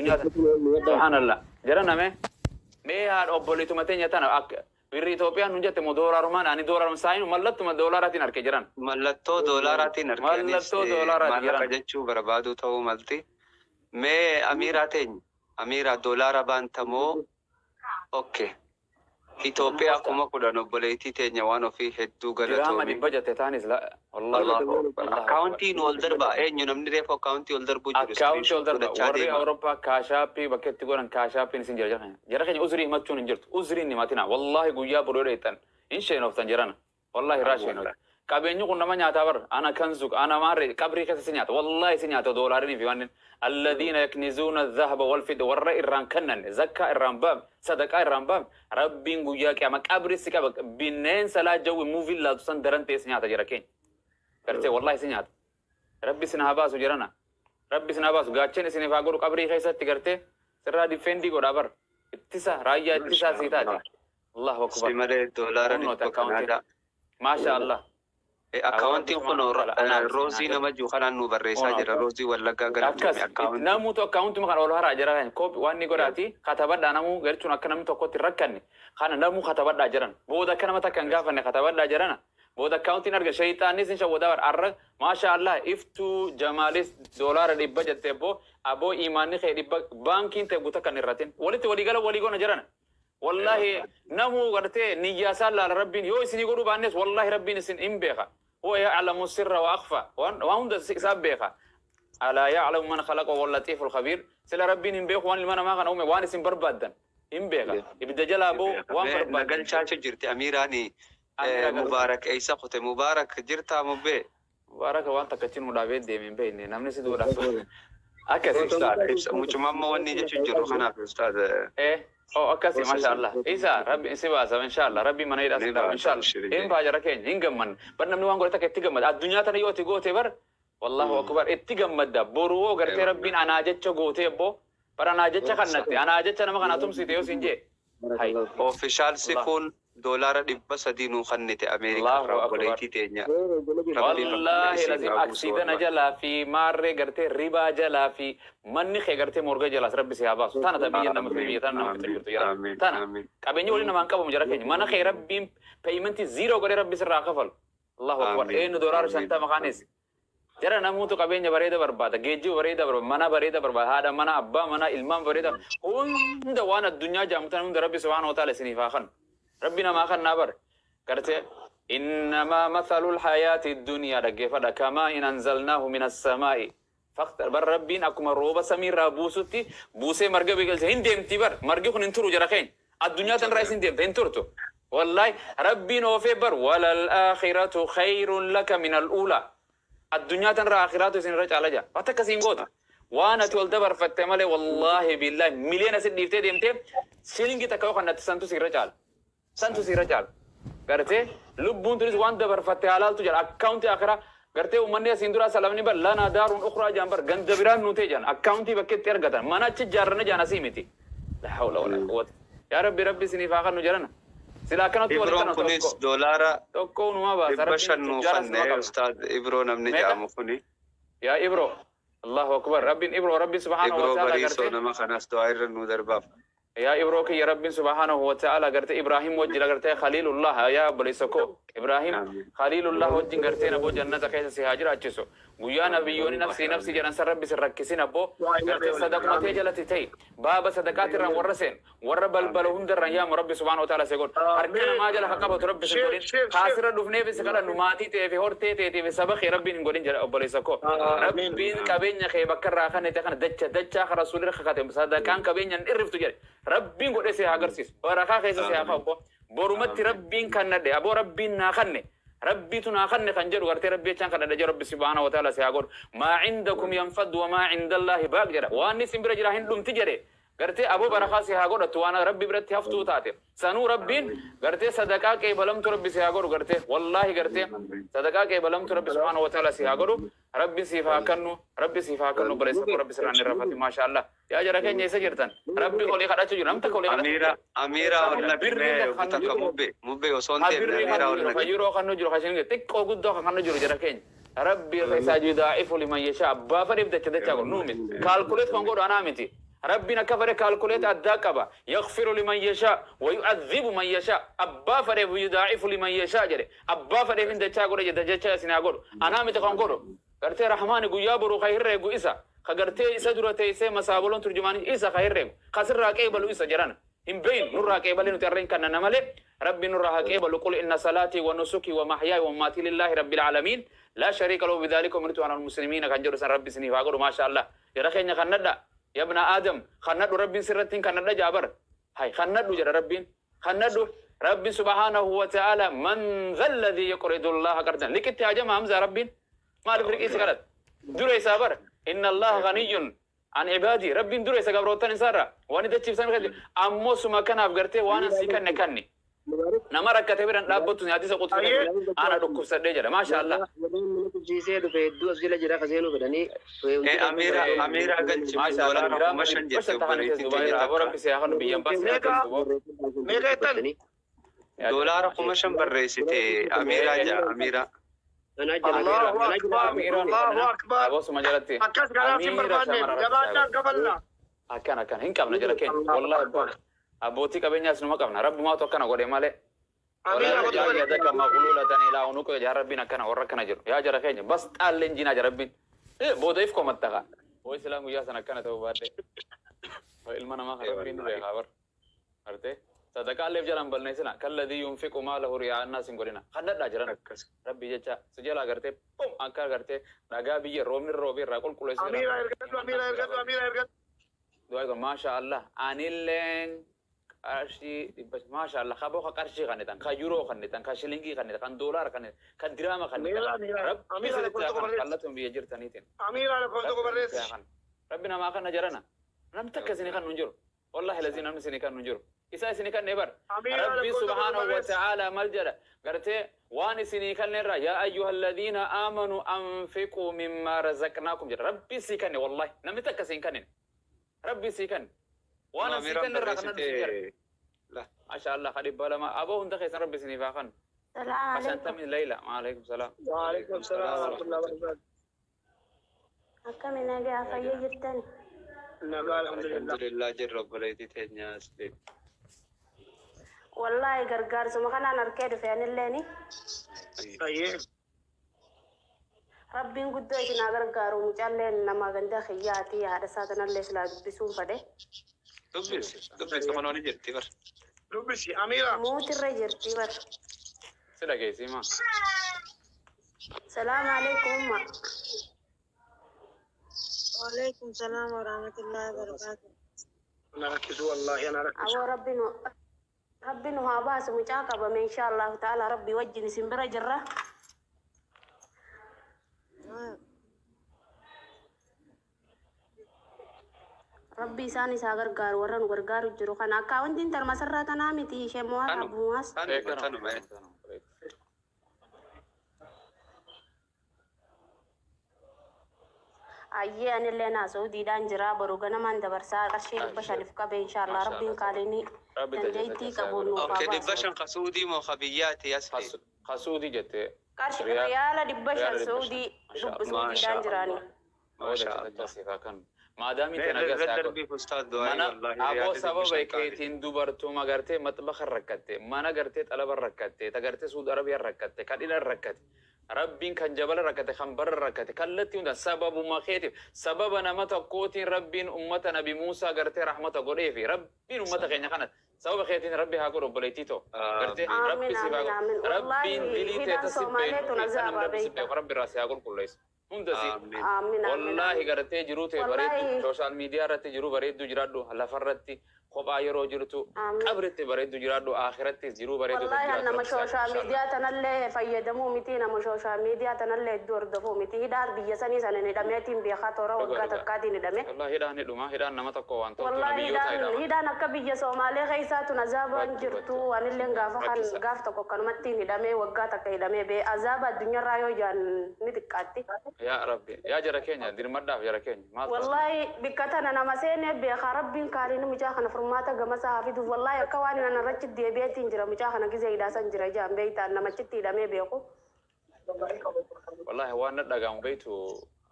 Addunyaa tana. Subhaanallah. Jara name mee haadha obboleetuma teenya tana akka birri Itoophiyaan nun jette moo doolaarumaan ani doolaaruma saayinu mallattuma doolaaraatiin arke jiran. Mallattoo doolaaraatiin arge anis. Mallattoo doolaaraati Maallaqa jiran. jechuu barbaaduu ta'uu malti. Mee Amiiraa teenya, Amiiraa doolaara baantamoo? Okay. Itoophiyaa 10,000 obboleettii teenya waan ofii hedduu Diraama galatoomi. 100 jette taanis la wallahi. Allahu akbar. Allahu akbar. Akkaawuntii nu ol darbaa, eenyu namni reefu akkaawuntii ol darbuu jiru Akkaawuntii screenshot ol darba. godhachaa Warri deema. Awurooppaa Cash App bakka itti godhan Cash Appiin isin jira jara keenya. Jara keenya uzrii himachuun hin jirtu. Uzriin himatina. Wallahi guyyaa boru yoo dheeyxan hin sheenoftan jarana. Wallahi irraa sheenoftan. Qabeenyi kun nama nyaataa bar. Ana kanzuk ana maarree qabrii keessa si nyaata. Wallahi si nyaata doolaarinii fi wanneen. Alladiina yaknizuuna dhahaba wal fidda warra irraan kennanne zakkaa irraan baafne sadaqaa irraan baafne Rabbiin guyyaa qiyaama qabri si qaba bineensa laa jawwi muuviin laaltu san daran ta'e si nyaata jara keenya. Gartee wallahi si nyaata. Rabbi isin haa baasu jarana. Rabbi isin haa baasu. Gaachan isiniif haa godhu qabrii keessatti gartee sirraa defend godhaa bar. Ittisa raayyaa ittisaa sii taate. Allahu Si akbar. malee doolaara Kunnooti 100 akkaawuntiin. Kanaadaa. Maasha Allah. Akkaawuntiin kun Roozii Nama nama jiru kanaan nu barreessaa Kunoo. jira. Roozii Wallaggaa galatoomi Akkas akkaawuntii. Namuutu akkaawuntuma kana ol haraa jira kan copy waan ni godhaati katabadhaa namuu galchuun akka namni tokkotti hin rakkanne kana namuu katabadhaa jiran booda akka nama takka hin gaafanne katabadhaa jirana booda akkaawuntiin arga shayxaannis hin shawwadaa bar arra. Maasha Allah. Iftuu Jamaalis doolaara 100 jette. Abbo aboo imaanni kee 100 baankiin ta'e guuta kan irratin walitti walii gala walii gona jirana. Wallahi namuu gartee niyyaa isaan laala. Rabbiin yoo isinii godhuu baannes wallahi Rabbiin isin hin beeka. Huwa ya'lamu sirra wa akhfa, waan waan hunda isaan beeka. Alaa ya'lamu man khalaqa wa latiiful khabiir. Sila Rabbiin hin beeku waan ilma namaa kana uume? Waan isin barbaaddan hin beeka. Ibidda jalaa ba'u waan Mee na barbaaddan hin beeka. Galchaachu jirti Amiiraani. Amiira galcha. Mubaarak eessa kute? Mubaarak jirtaa mubbee? Mubaaraka waan takka achi nu dhaabee deeme hin beekne namni si duudhaaf akkasi. Ustaad ibsa mucumamma wanni jechu jiru kanaaf ustaad. Eh oh akkasi, masha Allah. Isa Rabbi si baasa inshallah. Rabbi mana hidhaa Ni si dhaaba baasa inshallah. abshiri Hin jee. baa jara keenya hin gammanna bar. Namni waan godhe takka itti gammada addunyaa tana yoo ati goote bar. Wallahu akbar, itti gammadda. Boru hoo gartee Rabbiin anaa jecha gootee abboo bar anaa jecha kannatte anaa jecha nama kana tumsite yoo siin jee hay. Official Allah. Sifuun doolaara 300 nuu kannite Ameerikaa Allahu irraa akbar. obboleettii teenya. Rabbii bakka Wallaahi isiin lazim haa buusu aksiidana wallahi. jalaa fi maarree gartee ribaa jalaa fi manni kee gartee morga jalaas Rabbi si haa baasu. Tana ta biyya nama fi biyya tana nama fixa jirtu jara. Amiin Tana amiin. Qabeenyi waliin namaan qabamu jara keenya. Mana kee Rabbiin payment zero godhee Rabbi sirraa haa kafalu. Allahu akbar. Amiin Eenyu doolaara amiin 50 kaanis. Jara namuutu qabeenya bareeda barbaada, geejjiba bareeda barbaada, mana bareeda barbaada, haadha mana, abbaa mana, ilmaan bareeda, hunda waan addunyaa jaamu tana hunda Rabbi subhaanahu wa ta'ala isiniif haa kannu. Rabbi namaa kannaa bar. Gartee innamaa mathalul hayaati duniyaa dhaggeeffadha kamaa in anzalnaahu minas samaa'i Fakta bar Rabbiin akkuma rooba samiirraa buusutti buusee marga biqilche hin deemti bar. Margi kun hin turu jara keenya. Addunyaa tanarraa isin deemta hin turtu. Wallahi Rabbiin oofee bar walal aakhiratu khayrun laka minal uulaa. Addunyaa tanarraa aakhiraatu isin irra caala jaa. Waan takka siin gootu. Waan ati ol dabarfatte malee wallahi billahi miliyoona si dhiiftee deemtee shilingi takka yoo kannatti santu si irra caala. Santu si irra caala. Gartee lubbuun tunis waan dabarfatte haa laaltu jedha. Akkaawuntii akhiraa gartee uummanni asiin duraa salamni bar lanaa daaruun ukhraa jaan bar ganda biraan nuu ta'e jaan akkaawuntii bakka itti argatan mana achi ijaarranne jaan asii miti. La hawla wala quwwata. Yaa Rabbi Rabbi isiniif haa kennu jedhana. Sila akkanatti walitti Ibroon kana kunis tokko doolaara tokko numaa baasa dhibba Rabbiin shan nuu tujjaaras kanne numa qabna. ustaad Ibroo namni Meeqa? jedhamu kuni. Yaa Ibro. Allahu akbar. Rabbiin Ibro Rabbi subhaanahu wa Ibroo ta'ala Bariisoo gartee nama kanas du'aa irra nuu darbaaf. Yaa Ibroo kiyya Rabbiin subhaanahu wa ta'ala gartee Ibrahim wajjin agartee Khaliilullah yaa obboleessa koo Ibrahim Amiin. Khaliilullah wajjin gartee naboo jannata keessa si haa jiraachisu. Guyyaa nabiyyoonni nafsii nafsii jedhan san Rabbi sin rakkisin abboo gartee sadaquma tee jalatti ta'i baaba sadaqaatirraan warra seen warra balbala hundarraan yaamu Rabbi subhaanahu wa ta'ala si godhu. Harka namaa jala ka qabatu Rabbi sin godhin. Kaasirra dhufneef si kadhannu maatii ta'ee fi hortee ta'eetii fi saba kee Rabbiin hin godhin jedha obboleessa koo. Rabbiin qabeenya kee bakka irraa kennite kana dacha dachaa ka rasuulli kakate sadaqaan qabeenya hin dhirriftu jedhe. Rabbiin godhee si haa agarsiisu. Barakaa keessa si haa kaa'u abboo. Borumatti Rabbiin kannadhe aboo Rabbiin naa kanne. Rabbiitu naa kanne kan jedhu gartee Rabbi jechaan kadhadha jedhu Rabbi subhaanahu wa ta'ala si haa godhu. Maa cindakum yanfaddu wa maa cindallaahi baaq jedha. Waan isin bira jira hin dhumti jedhe. Gartee aboo barakaa si haa godhattu waan Rabbi biratti haftuu taate. Sanuu Rabbiin gartee sadaqaa qeebalamtu Rabbi si haa godhu gartee. Wallaahi gartee sadaqaa qeebalamtu Rabbi subhaanahu wa ta'ala si haa godhu. Rabbi siif haa kennu. Rabbi siif haa kennu obboleessa koo Rabbi sirraan hin irrafatin maasha Allah. Yaa jara keenya eessa jirtan? Rabbi olii kadhachuu jiru. Namni takka olii kadhachuu Amiira jiru. Amiira ol naqi Birrii mee kan obbo nu takka jiru. mubbe mubbe osoo hin Ha deemne birrii kan Amiira nu ol jiru. Ka naqi. yeroo kan nu jiru. Ka isin xiqqoo guddoo kan nu jiru jara keenya. Rabbi keessaa yudaa'ifu liman yashaa abbaa fedheef dacha dachaa godhu nuu miti. Calculate kan godhu anaa miti. Rabbiin akka fedhe calculate addaa qaba. Yaghfiru liman yashaa wa yu'adhibu man yashaa. Abbaa fedheef yudaa'ifu liman yashaa jedhe. Abbaa fedheef hin dachaa godhe jedhe, dachaa isin haa godhu. Anaa miti kan godhu. Gartee Rahmaani guyyaa boruu ka herreegu isa. Ka gartee isa dura teessee masaaboloon turjumaanii isa ka herreegu. Ka sirraa qeebalu isa jedhana. Hin beeynu, nurraa qeebalee nuti har'a hin kannanna malee Rabbi nurraa haa qeebalu. Qul inna salaatii wa nusukii wa mahyaaya wa mamaatii lillaahi rabbil aalamiin laa shariika lahu bidhaalika umirtu wa ana minal muslimiina kan jedhu san Rabbi isiniif haa godhu. Maashaa Allah. Jara keenya kannadha. Yabna Aadam kannadhu, Rabbiin sirratti hin kannadha ja'a bar. Hay kannadhu jedha Rabbiin. Kannadhu. Rabbi subhaanahu wa ta'ala man dhalladhii yuqridu Allaha qardan. Liqitti haajama Hamzaa Rabbiin. Maaliif liqii si kadhata? Dureessaa bar. Inna Allaha ghaniyyun an ibaadii. Rabbiin dureessa gabroottan isaarraa. Waan dachiif samii keessa jiru. Ammoo suma kanaaf gartee waan an sii kanne kanni. Nama rakkate biran dhaabbattu hadiisa qudsi keessatti ana dhukkubsadhee jedha. Maasha Allah. Warreen mana tursiisee dhufe hedduu as jala jira ka seenuu fedhanii. Amira, Amira galchi. Maasha Allah. Doolaara Dirama 5,000 dhibba jette shan tahan keessa obboleettiin Dubaay teenya irraa. Aboo takka. Rabbi si haa kennu, biyyan baas si haa Meeqa? teessu boo. Meeqa jettan? Doolaara 5,000 barreessite Amiraa jedha Amiraa. Allahu akbar. Amiiraan Allahu akbar. Aboo suma jalatti. Akkas garaaf hin Amiira barbaanne shamara Rabbi si haa jabaadhaan godhu. kafalla. Akkana akkana hin qabna jara keenya. Wallahi abbootii qabeenyaas numa qabna. Rabbumaatu akkana godhe malee. Amiira Walaa qotu taj'al malee. yadaka maghluulatan ilaa unuqika jaa Rabbiin, akkana warra akkana jedhu. Yaa jara keenya bas xaalleen jinaa jaa Rabbiin. Booda if komatta kaa. Way silaan guyyaa sana akkana ta'uu baadhe. Ilma namaa kan Rabbiin ni beekaa bar. Gartee? Sadaqaalleef jalaan balneessina. Kalladii yunfiqu maalahu ri'aa annaas hin godhina. Kadhadhaa jiran. Akkas. Rabbii jecha si jalaa gartee pum akka gartee dhagaa biyya roobni irra roobee irraa qulqulleessu. Amiira ergadhu, Amiira ergadhu, Amiira ergadhu. Du'aa godha. Maasha Allah. Anilleen qarshii 500, maasha Allah, kaboo ka qarshii kannitan, ka yuroo kannitan, ka shilingii kannitan, kan doolaara kannitan, kan diraama kannitan. Amiira, Amiira. Rabbi Amiira isinitti lakkoofsa haa tokko kannu barreessi. kallattuun biyya jirtaniitiin. Amiira lakkoofsa tokko Rabbi isinitti haa barreessi. kannu. Rabbi namaa kanna jarana. Namni takka isinii kannu hin jiru. Wallahi lazii namni isinii kannu hin jiru. Isa isinii kanne bar. Amiira Rabbi lakkoofsa tokko subhaanahu wa barreessi. ta'ala mal jedha? Gartee waan isinii kanne irraa, yaa ayyuhalladhiina aamanu anfiquu mimmaa razaqnaakum jedha. Rabbi sii kanne, wallahi namni takka siin kannine. Rabbi sii kanne. Waan an sii Amiiraan kanne irraa kan sii jedha. barreessite. La. Masha Allah, ka 200 aboo hunda keessan Rabbi isiniif haa kannu. Salaam alaikum. Shantamii Layla. Waalaikum salaam. Waalaikum salaam wa rahmatullahi wa barakatuh. Akkami, nagaa fayya jirtani? Nagaa, alhamdulillah. Alhamdulillah jirra, obboleettii teenya asli. Wallaahi gargaarsuma kanaan harkee dhufe anilleeni. Ayyee. Rabbiin guddoo isin haa gargaaru. Mucaalleen nama ganda kiyyaati, haadha isaa tanallee silaa dubbisuun fedhe. Dubbisi, dubbisi, kunoo ni jirti bar. Dubbisi Amiira. Muutirra jirti bar. Si dhageessi maa. Salaam alaikum umma. Waalaikum salam warahmatullahi wabarakatuh. Ana rakkisu, wallahi ana rakkisu. Aboo rabbi nu haa baasu, mucaa qabame insha Allahu ta'ala rabbi wajjin isin bira jirra. Rabbi isaan isaa gargaaru, warra nu gargaaru jiru kana akkaawuntiin tarmasarraa tanaa miti ishee mo'aa Tanu. abbumaas. Tanuma, tanuma. Ayyee, anillee naa Saudiidhaan jira, boru ganamaan dabarsaa, qarshii 500f qabe insha Allah Rabbiin kaaliini Rabbi dandeettii qabuun nuuf haa Okay, dhibba baasu. shan ka Suudii moo ka biyyaati asli? Ka Suudii jettee. Qarshii riyaala 500 riyaala 500. Saudii Masha Allah. Saudiidhaan jiraani. Maasha Allah. Maadaamii Mee tana irra gasaa godhu. darbiif ustaaz du'aa Mana wallahi aboo riyaala dhibba sababa shan qaali. keetiin dubartuma gartee maxbaxa rakkatte, mana gartee xalaba rakkatte, ta gartee Suudi Arabiyaa rakkatte, kan dhila rakkate, Rabbiin kan jabala rakkate, kan barra rakkate, kallattii hundaan sababuma keetiif, sababa nama tokkootiin Rabbiin ummata Nabi Muusaa gartee rahmata godheefi Rabbiin ummata keenya kana sababa keetiin Rabbi haa godhu, obboleettii too. Gartee Aamin, Rabbi siif haa aamin, aamin. godhu. Rabbiin Wallaahi dilii hidhaan teeta si Soomaalee beeku tun fi sanam azaabaa Rabbi si beeyta. beeku Rabbi irraa si haa qulqulleessu. Hunda si. Aamin. Aamin, aamin, Wallaahi aamin. gartee jiruu ta'e bareeddu Wallaahi social media irratti jiruu bareedduu jiraadhu, lafarratti kophaa yeroo jirtu, aamin. qabritti bareedduu jiraadhu, akhirattis jiruu bareedduu ta'e Wallaahi an jiraattu nama Rabbi si haa godhu social inshallah. media tanallee fayyadamuu miti, nama social media tanallee hedduu hordofuu miti, hidhaan biyya sanii sanin hidhameetiin beekaa toora Dhugaa waggaa dhugaa. takkaatiin hidhame. Wallaahi hidhaan hidhuma, hidhaan nama tokko waan ta'utu Wallaahi nabiyyoota hidhaan hidhama. hidhaan akka biyya Soomaalee keessaa tun azaabaan Battu jirtu battu. anilleen gaafa kan Rakkisa. gaaf tokko akkanumattiin hidhamee waggaa takka hidhamee bee azaaba addunyaarraa yoo ijaan ni xiqqaatti. Yaa Rabbi, yaa jara keenya dirmadhaaf, jara keenya maal taata? Wallaahi bikka tana nama seenee beekaa, Rabbiin kaaliin mucaa kana furmaata gamasaa haa fiduuf. Wallaahi akka waan nan irratti deebi'eetiin jira, mucaa kana gizee hidhaasan jira ijaan beeytaan namachitti hidhamee beeku. Wallaahi waan na dhagahamu beektu.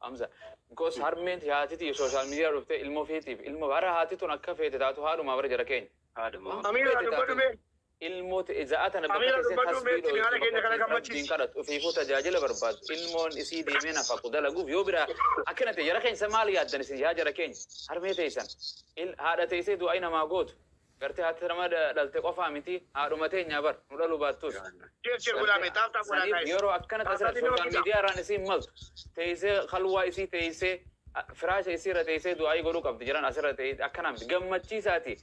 Hamza. Because harmeen haatiti social media dhuftee ilmoo feetiif ilmoo bara haati tun akka feete taatu haadhumaa bara jara keenya. Haadhuma. Amiira dubbadhu mee. Ilmoo za'a tana bakka Amiira teessee dubbadhu tasbii mee itti haala dhooytu keenya kana bakka gammachiisi. rabbiin kadhatu ofiifuu tajaajila barbaadu ilmoon isii deemee nafaqu dalaguuf yoo biraa akkana ta'e jara keenya maal yaaddan isin yaa jara keenya harmee teessan haadha teessee du'aa namaa gootu gartee haati nama dhalte qofaa miti haadhuma teenya bar nu dhaluu baattus. Share share godhaa mee tap tap godhaa Saniif guys. yeroo akkana tasira Tap tapii nama social fida. media irraan isiin maltu teessee halwaa isii teessee firaasha isii irra teessee du'aayii godhuu qabdi jiran asirra ta'ee akkana miti gammachiisaati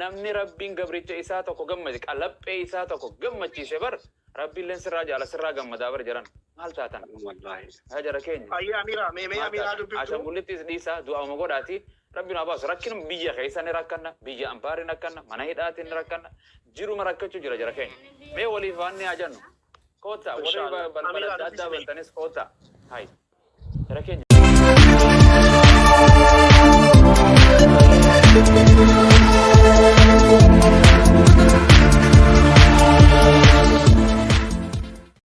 namni rabbiin gabricha isaa tokko gammache qalaphee isaa tokko gammachiise bar rabbiilleen sirraa jaala sirraa gammadaa bar jiran maal taatan Wallaahi. yaa jara keenya. Ayyee Amiira mee mee Amiiraa dubbiftu. Ashaangulittis dhiisaa du'aama godhaati rabbi nu baasu rakkin biyya keessa ni rakkanna biyya ambaari rakkanna mana hidhaati ni rakkanna jiruma rakkachuu jira jara keenya mee waliif waan ni haa jennu koota warri Inshallah. balbala Amiira adda addaa dubbisi mee. bantanis koota hai jara keenya.